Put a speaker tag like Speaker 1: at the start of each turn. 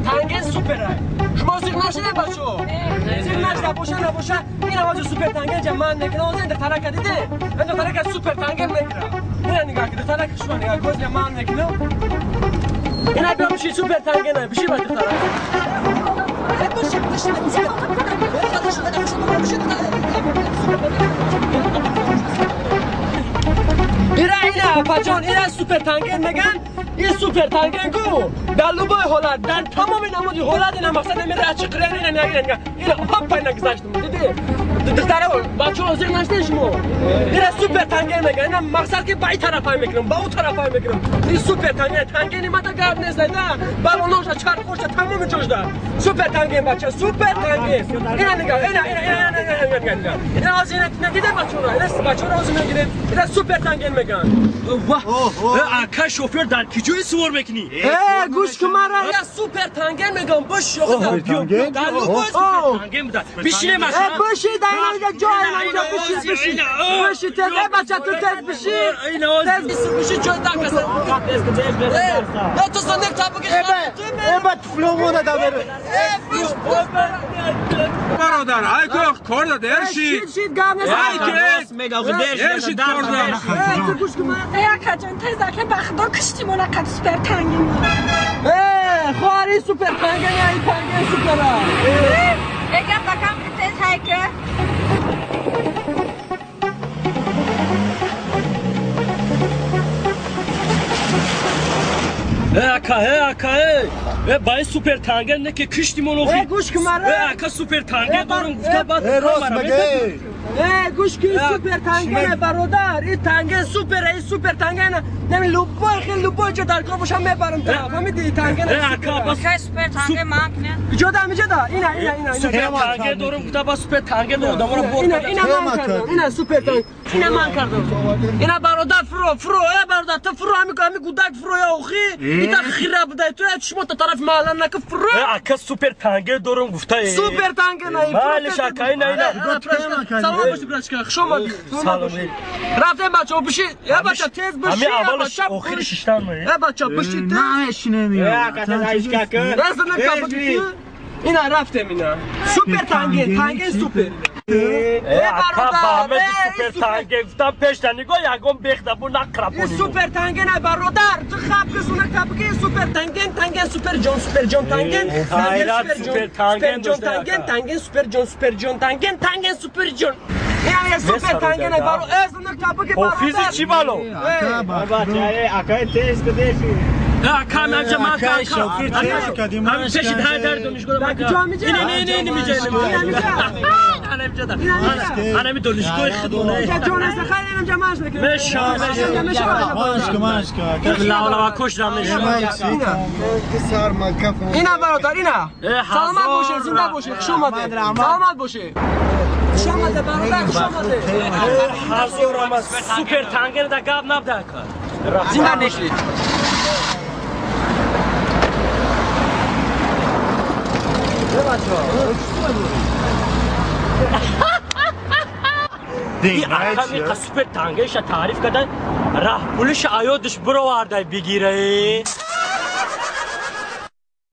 Speaker 1: Танген супер. Шумо зиқ нашиде бачо? Зиқ нашида боша набоша, ин авази супер танген ҷа ман мекунам. Озин духтарака диде? Ин духтарака супер танген мекунам. Ина нигоҳ ки духтарака шумо нигоҳ кун, ман мекунам. Ина биё биши супер танген, биши ба духтарак. Ира ина апаҷон, ира супер танген меган. Ин супер танген ку дар любой ҳолат, дар тамоми намуди ҳолат ина мақсад намера чӣ қирен ина нагирен. Ина хопа ина гузаштам. Диди? Духтаро, бачаҳо зиқ нашдед шумо. Ира супер танген меган. Ина мақсад ки ба ин тарафай мекунам, ба ӯ тарафай мекунам. Ин супер танген, тангени мада гап нест, на. Балоношда, чархошда, тамоми ҷошда. Супер танген бача, супер танген. Ина нигоҳ, ина ина ина ина ина ина. Ина ҳозир ина дида бачаҳоро, ина бачаҳоро ҳозир мегирем. Ина супер танген меган.
Speaker 2: Ваҳ! Ака шофер дар киҷое сувор мекунӣ?
Speaker 1: Э, гӯш кун мара, я супер танген мегам, бош ёхта.
Speaker 2: Дар любой супер танген буда. Бишине машина.
Speaker 1: Э, боши, дар инҷа ҷой, инҷа биши, биши. Биши тез, э бача ту тез биши. Тез биши ҷой дар каса. Э, ту зонек табуги хат.
Speaker 3: Э, ба туфломона да бер.
Speaker 1: Э, бош.
Speaker 4: Бародар, ай ко кор да дерши.
Speaker 1: Шид, шид, гап нест.
Speaker 4: Ай ке, дерши кор да.
Speaker 1: Э, ту гӯш кун мара.
Speaker 5: Э, акаҷон, тез ака ба худо киштимона қад супер танген.
Speaker 1: Э, хоҳари супер танген, ай танген супера.
Speaker 5: Э, гап бакам тез ҳайка.
Speaker 2: Э, ака, э, ака, э. Э, ба ин супер танген не ки киштимон охи.
Speaker 1: Э, гӯш кун мара.
Speaker 2: Э, ака супер танген дорум гуфта баъд.
Speaker 3: Э, рост меге.
Speaker 1: Э, гӯш кун, супер танген бародар. Ин танген супер, ин супер танген. Нами любой хел любой ҷо дар кор бошам мебарам та. Фаҳмидӣ? Танген.
Speaker 2: Э, ака, бас
Speaker 5: Кай супер танген ман кунем.
Speaker 1: Ҷо да, ҷо да. Ина, ина, ина.
Speaker 2: Супер танген дорум гуфта бас супер танген одаморо бор.
Speaker 1: Ина, ина ман кардам. Ина супер танген. Ина ман кардам. Ина бародар фуро, фуро. Э, бародар, ту фуро, ҳами ҳами гудак фуро я охи. Ита хира будай ту, чишмо та тарафи маҳалла нака фуро.
Speaker 2: Э, ака супер танген дорум гуфта.
Speaker 1: Супер танген ай.
Speaker 2: Малиш ака, ина, ина.
Speaker 1: Салом боши, брачка. Хуш омадӣ.
Speaker 2: Салом.
Speaker 1: Рафтем бачаҳо, биши. Э, бача, тез биши.
Speaker 2: Ҳами аввалаш охири шиштан ме.
Speaker 1: Э, бача, биши тез.
Speaker 3: Намешинем.
Speaker 6: Э, ака тез айшка кун.
Speaker 1: Ина рафтем ина. Супер танген, танген супер.
Speaker 2: Э, ака, ба ҳама супер танген гуфтам пешта нигоҳ ягон бехта бу нақрапонӣ.
Speaker 1: Супер танген ай бародар, ту хаб кисуна кабги супер танген, танген супер ҷон, супер ҷон танген,
Speaker 2: хайрат супер танген,
Speaker 1: ҷон танген, танген супер ҷон, супер ҷон танген, танген супер ҷон. Ина супер танген ай баро, э, суна кабги бародар.
Speaker 2: Офиси чӣ бало?
Speaker 3: Ака,
Speaker 6: бача, э, ака тез кудеши.
Speaker 2: Ака, ман ман ҳамин пеши дар дар донишгоҳ ман. Ина не не не миҷа ана миҷа да. Ана ми донишгоҳи худона.
Speaker 1: Ҷон аст хайр инам ҷамъаш мекунем.
Speaker 2: Меша, меша.
Speaker 3: Машка, машка.
Speaker 2: Лавлава кош дам меша.
Speaker 1: Ина бародар, ина. Саломат бошед, зинда бошед, хуш омадед. Саломат бошед. Хуш омадед бародар, хуш омадед.
Speaker 2: Ҳазор ама супер танген да гап набда ака.
Speaker 1: Зинда бошед.
Speaker 2: Ака супер тангеша таъриф кардан, раҳпулиша аёдаш бировардай бигирае.